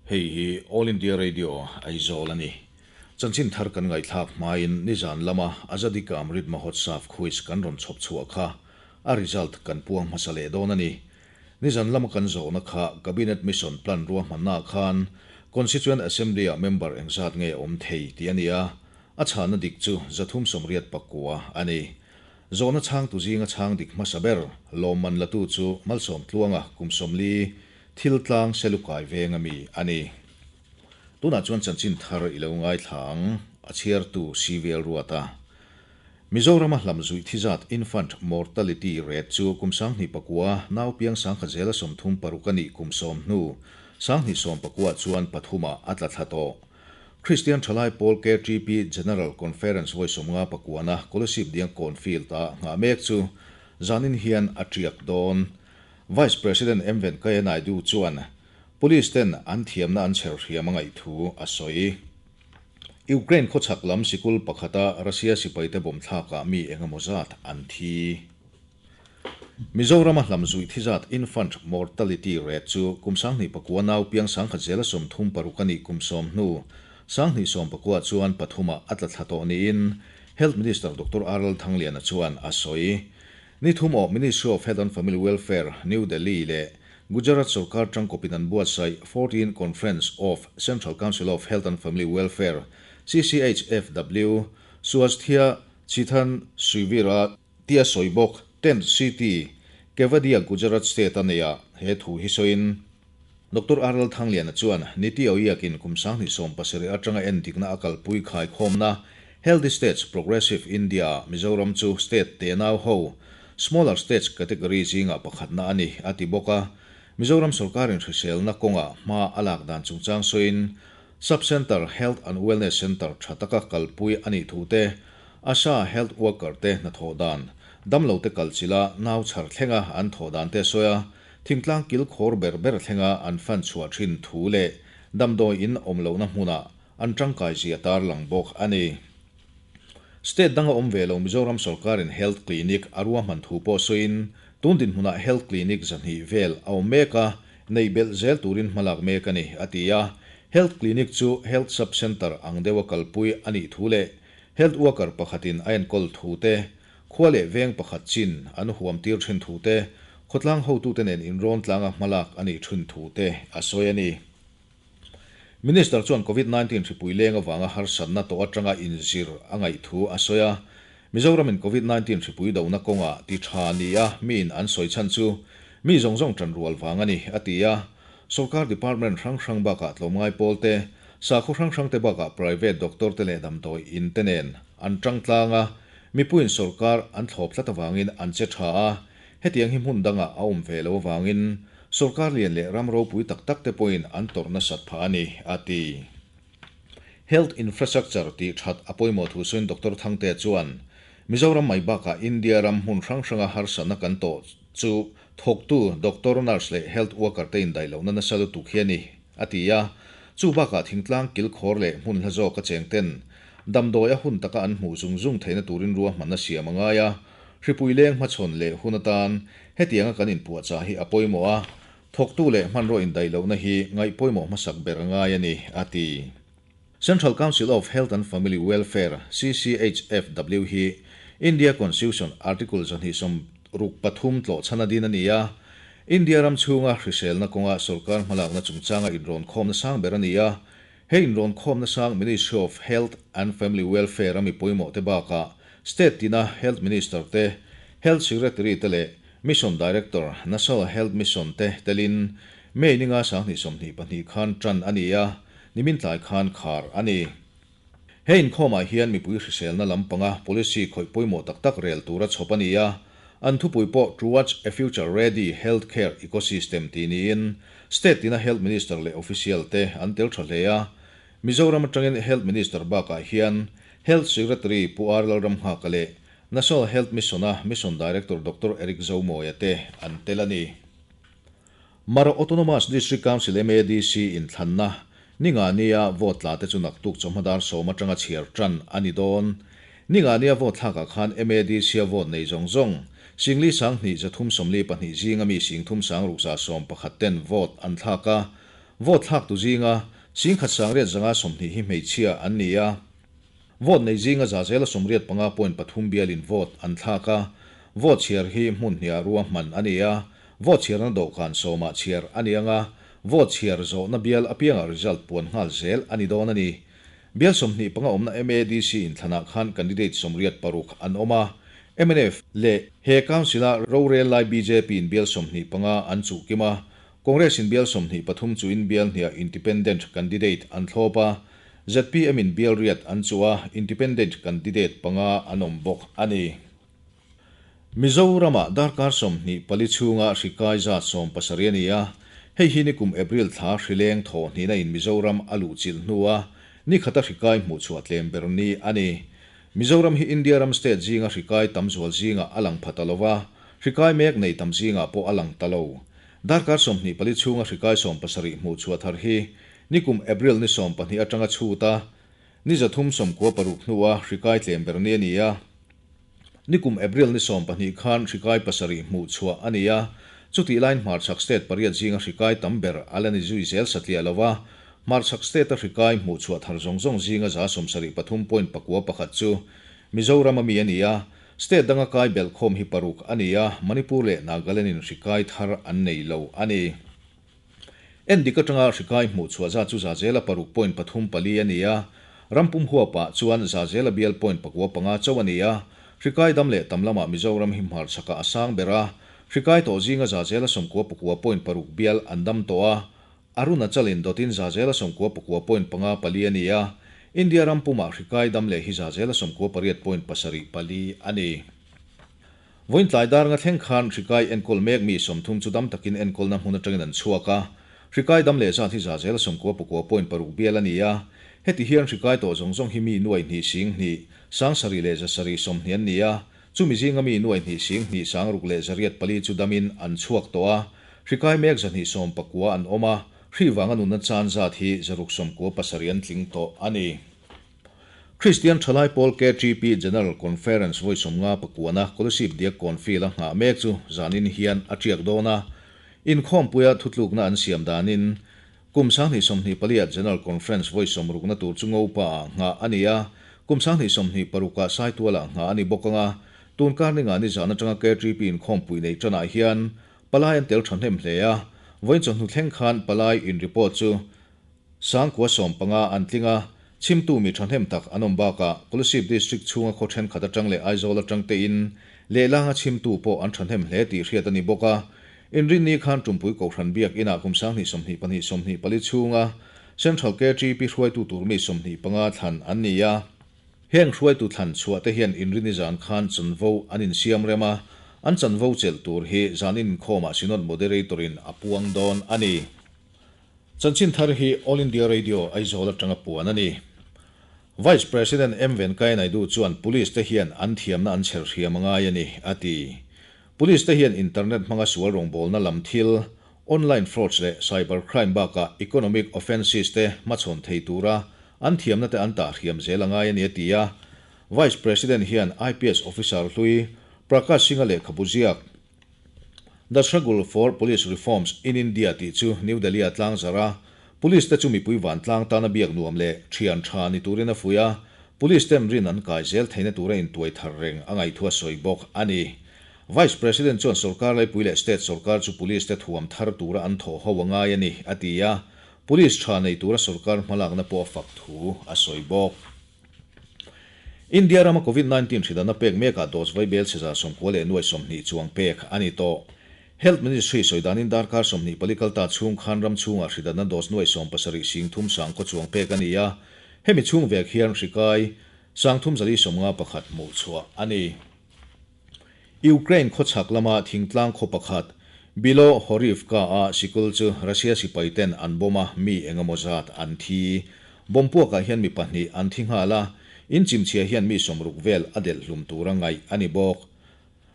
Hei hi All India Radio Aizawl a ni. Chanchin thar kan ngaihthlak hmain nizan lama Azadi Ka Amrit Mahotsav quiz kan rawn chhawp chhuah kha a result kan puang hmasa leh dawn a ni. Nizan lama kan zawhna kha Cabinet Mission Plan ruahmannaah khan Constituent Assembly-ah member engzat nge awm thei tih a ni a, a chhahna dik chu 389 a ni. Zawhna chhangtu zinga chhang dik hmasa ber lawmman latu chu Malsawm Tluanga kum 40 thil tlang Selukai veng ami a ni. Tunah chuan chanchin thar i lo ngaithla ang, a chhiartu CVL Ruata. Mizorama hlamzuih thizat infant mortality rate chu kum 2009 nau piang sangkhat zela 36 a nih kum 10 hnu 2019 chuan pathumah a tla thla tawh. Kristian Thalai Pawl KTP General Conference vawi 59na Kolasib Diangkawn Field-a nghah mek chu zanin hian a tiak dawn. Vice President M Venkaiah Naidu chuan Police ten an thiamna an chher hriam a ngaih thu a sawi. Ukraine khawchhak lam sikul pakhata Russia sipaite bomb thlakah mi engemaw zat an thi. Mizorama hlamzuih thizat infant mortality rate chu kum 2009 nau piang sangkhat zela 36 a nih kum 10 hnu 2019 chuan pathumah a tla thla tawh niin Health Minister Doctor R L Thangliana chuan a sawi. Ni thum awh Ministry of Health and Family Welfare, New Delhi leh Gujarat sarkar tangkawpin an buatsaih 14 Conference of Central Council of Health and Family Welfare, CCHFW, Swasthya Chithan Shivir-a tia sawi bawk Tent City, Kevadia, Gujarat State a nei a, he thu hi sawiin Doctor R L Thangliana chuan Niti Aayog-in kum 2017 atanga endikna a kalpui khaikhawmna Healthy States Progressive India Mizoram chu state tenau ho smaller states category zinga pakhatna a ni a ti bawk a. Mizoram sarkarin hriselna kawnga hma a lak dan chungchang sawiin Sub-Centre Health and Wellness Centre tha taka kalpui a nih thu te, ASHA health worker te hnathawh dan, damlo te kalchila nau chhar thlenga an thawh dan te sawi a, thingtlang kil khawr ber ber thlenga an fan chhuah thin thu leh damdawi in awm lohna hmunah an tangkai zia tar lang bawk a ni. State danga awm ve lo Mizoram sarkarin health clinic a ruahman thu pawh sawiin tun dinhmunah health clinic 200 vel a awm mek a, nei belh zel turin hmalak mek a ni, a ti a. Health clinic chu health sub-centre ang deuha kalpui a nih thu leh health worker pakhatin a enkawl thu te, khua leh veng pakhat chin an huam tir thin thu te, khawtlang hotute nen inrawn tlanga hmalak a nih thin thu te a sawi a ni. Minister chuan Covid-19 hripui leng avanga harsatna tawh atanga inzir a ngaih thu a sawi a. Mizoramin Covid-19 hripui dona kawnga ti tha ni a miin an sawi chhan chu mi zawng zawng tan rual vang a ni, a ti a. Sorkar department hrang hrang bakah tlawmngai pawl te, sakhaw hrang hrang te bakah private doctor te leh damdawi in te nen an tang tlang a, mipuiin sorkar an thlawp tlat avangin an che tha a, hetiang hi hmun dangah a awm ve lo avangin Sorkar lian leh ram ropui tak tak te pawhin an tawrh nasat phah a ni, a ti. Health infrastructure tih that a pawimawh thu sawiin Doctor Thangtea chuan, Mizoram mai bakah India ram hmun hrang hranga harsatna kan tawh chu thawktu doctor, nurse leh health worker te indaih lohna nasa lutuk hi a ni, a ti a. Chu bakah thingtlang kilkhawr leh hmun hla zawka cheng ten damdawi a hun taka an hmuh zung zung theihna turin ruahmanna siam a ngai a. Hripui leng hmachhawn leh hun atan hetianga kan inpuahchah hi a pawimawh a, thawktu leh hmanraw indaih lohna hi ngaih pawimawh hmasak ber a ngai a ni, a ti. Central Council of Health and Family Welfare, CCHFW, hi India Constitution Article 263 tlawh chhan a din a ni a, India ram chhunga hriselna kawnga sorkar hmalakna chungchanga inrawn khawmna sang ber a ni a. He inrawn khawmna sang Ministry of Health and Family Welfare a mi pawimawh te bakah State tina Health Minister te, Health Secretary te leh Mission Director, National Health Mission te telin May ninga 2022 khan tan a ni a, nimin tlai khan khar a ni. He inkhawmah hian mipui hriselna lampanga policy khawih pawimawh tak tak rel tura chhawp a ni a, an thupui pawh Towards a Future Ready Healthcare Ecosystem tih niin State tina Health Minister leh official te an tel tha hle a. Mizoram atangin Health Minister bakah hian Health Secretary Pu R Lalramnghaka leh National Health Mission-a Mission Director Doctor Eric Zomawia te an tel a ni. Mara Autonomous District Council, MADC, inthlanna ninga nia vote tla te chu naktuk chawhma dar 10 atanga chhiar tan a ni dawn. Ninga nia vote thlakah khan MADC-a vote nei zawng zawng singli 2342 zinga mi 3611 ten vote an thlak a. Vote thlak tu zinga 10,000 820 hi hmeichhia an ni a. Vote nei zinga 85.3% bialin vote an thlak a. Vote chhiar hi hmun hniah ruahman a ni a. Vote chhiarna dawhkan sawmah chhiar a ni anga, vote chhiar zawhna bial apiangah result puan nghal zel a ni dawn a ni. Bial 25 awmna MADC inthlanah khan candidate 86 an awm a, mnf leh he Council-a rorel lai BJP-in bial 25 an chuh kim a, Congress-in bial 23 chuhin bial hniah independent candidate an thlawp a, ZPM-in bial riat an chuh a, independent candidate panga an awm bawk a ni. Mizoramah darkar 24 chhunga hri kai zat 17 a ni a, hei hi nikum April thla hri leng thaw hnihna in Mizoram a luh chilh hnua ni khata hri kai hmuh chhuah tlem ber ni a ni. Mizoram hi India ram state zinga hri kai tam zual zingah a lang pha ta lo va, hri kai mek nei tam zingah pawh a lang ta lo. Darkar 24 chhunga hri kai 70 hmuh chhuah thar hi nikum April ni 12 atanga chhut a, ni 396 hnua hri kai tlem ber ni a ni a. Nikum April ni 12 khan hri kai pasarih hmuh chhuah a ni a, chutih laiin hmarchhak state pariat zinga hri kai tam ber a la ni zui zel satliah lo va, hmarchhak state-a hri kai hmuh chhuah thar zawng zawng zinga 73.91 chu Mizoram a mi a ni a, state danga kai belhkhawm hi paruk a ni a, Manipur leh Nagaland-in hri kai thar an nei lo a ni. Endik atanga hri kai hmuh chhuah zat chu 6.34% a ni a, rampum huapah chuan 0.95 chauh a ni a, hri kai dam leh tam lamah Mizoram hi hmarchhakah a sang ber a, hri kai tawh zinga 99.6% bial an dam tawh a, Arunachal-in dawtin 99.54% a ni a, India rampumah hri kai dam leh hi 98.74% a ni. Vawiin tlai dar nga thleng khan hri kai enkawl mek mi 30 chu dam takin enkawlna hmun atangin an chhuak a. Hri kai dam leh zat hi 99.6% bial a ni a. Heti hian hri kai tawh zawng zawng hi mi nuai hnih sing hnih, sang sarih leh za sarih 20 an ni a. Chumi zinga mi nuai hnih sing hnih sang ruk leh zariat pali chu damin an chhuak tawh a. Hri kai mek 219 an awm a. Hri vanga nunna chan zat hi 697 an tling tawh a ni. Kristian Thalai Pawl KTP General Conference vawi 59 na Kolasib Diak Kawnfield a nghah mek chu zanin hian a tiak dawn a. Inkhawmpuia thutlukna an siam danin kum 2024 ah General Conference vawi 60 na tur chu Ngopa ah nghah a ni a, kum 2026 ah Saitual ah nghah a ni bawk anga tun kar ninga ni zan atanga KTP inkhawmpui nei tanah hian palai an tel thahnem hle a, vawiin chawhnu thleng khan palai in report chu 10,015 an tling a, chhimtu mi thahnem tak an awm bakah Kolasib District chhunga khaw thenkhat atang leh Aizawl atang tein lehlanga chhimtu pawh an thahnem hle tih hriat a ni bawk a. Inrinni khan Tumpui Kohhran biak inah kum 2022 24 chhunga Central KTP hruaitu tur mi 25 thlan an ni a. Heng hruaitu thlan chhuah te hian Inrinni zan khan chanvo an insiam rem a, an chanvo chelh tur hi zanin inkhawmah Synod Moderator-in a puang dawn a ni. Chanchin thar hi All India Radio Aizawl atanga puan a ni. Vice President M Venkaiah Naidu chuan Police te hian an thiamna an chher hriam a ngai a ni, a ti. Police te hian internet hmanga sual rawngbawlna lam thil, online frauds leh cyber crime bakah economic offences te hmachhawn thei tura an thiamna te an tah hriam zel a ngai a ni, a ti a. Vice President hian IPS officer hlui Prakash Singh-a lehkhabu ziak, The Struggle for Police Reforms in India tih chu New Delhi-a tlang zarh a, Police te chu mipui vantlang tana biak nuam leh thian tha ni turin a fuih a, Police ten rin an kai zel theihna tura intuai thar reng a ngaihthua a sawi bawk a ni. Vice President chuan sorkar laipui leh state sorkar chu Police te thuam thar tura an thawh ho a ngai a ni, a ti a, Police tha nei tura sorkar hmalakna pawh a fak thu a sawi bawk. India rama Covid 19 hridanna pek mekah dose vai bel chhe 90 leh nuai 20 chuang pek a ni tawh. Health Ministry sawi danin darkar 24 kal ta chhung khan ram chhungah hridanna dose nuai 70 sing thum sang khaw chuang pek a ni a, hemi chhung vek hian hri kai 3451 hmuh chhuah a ni. Ukraine khawchhak lama thingtlang khaw pakhat Bilohorivka-a sikul chu Russia sipai ten an bomb a, mi engemaw zat an thi. Bomb puakah hian mi pahnih an thi nghal a, in chimchhia hian mi 60 vel a delh hlum tura ngaih a ni bawk.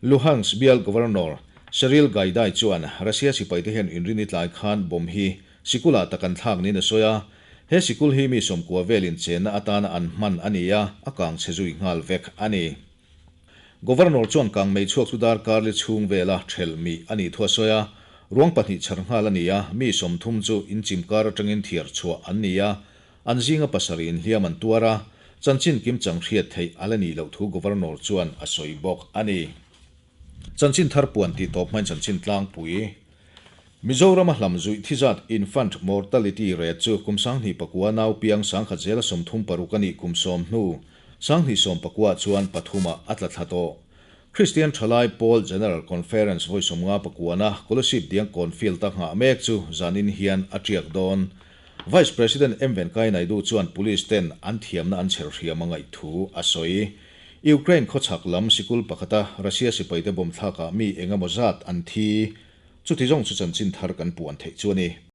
Luhansk bial Governor Serhiy Gaidai chuan Russia sipai te hian inrini tlai khan bomb hi sikulah tak an thlak niin a sawi a, he sikul hi mi 90 velin chenna atana an hman a ni a, a kang chhe zui nghal vek a ni. Governor chuan kang mei chhuak chu darkar li chhung vela thelh mi a nih thu a sawi a. Ruang pahnih chhar nghal a ni a, mi 30 chu in chim kar atangin thiar chhuah an ni a, an zinga pasarihin hliam an tuar a, chanchin kimchang hriat theih a la nih loh thu Governor chuan a sawi bawk a ni. Chanchin thar puan tih tawp hmain chanchin tlangpui. Mizorama hlamzuih thi zat Infant Mortality Rate chu kum 2009 nau piang sangkhat zela 36 a nih kum sawm hnu 2019 chuan pathumah a tla thla tawh. Kristian Thalai Pawl General Conference vawi 50 pakuana Kolasib Diang Kawnfield-a nghah mek chu zanin hian a tiak dawn. Vice President M Venkaiah Naidu chuan Police ten an thiamna an chher hriam a ngaih thu a sawi. Ukraine khawchhak lam sikul pakhata Russia sipaite bomb thlakah mi engemaw zat an thi. Chuti zawng chu chanchin thar kan puan theih chu a ni.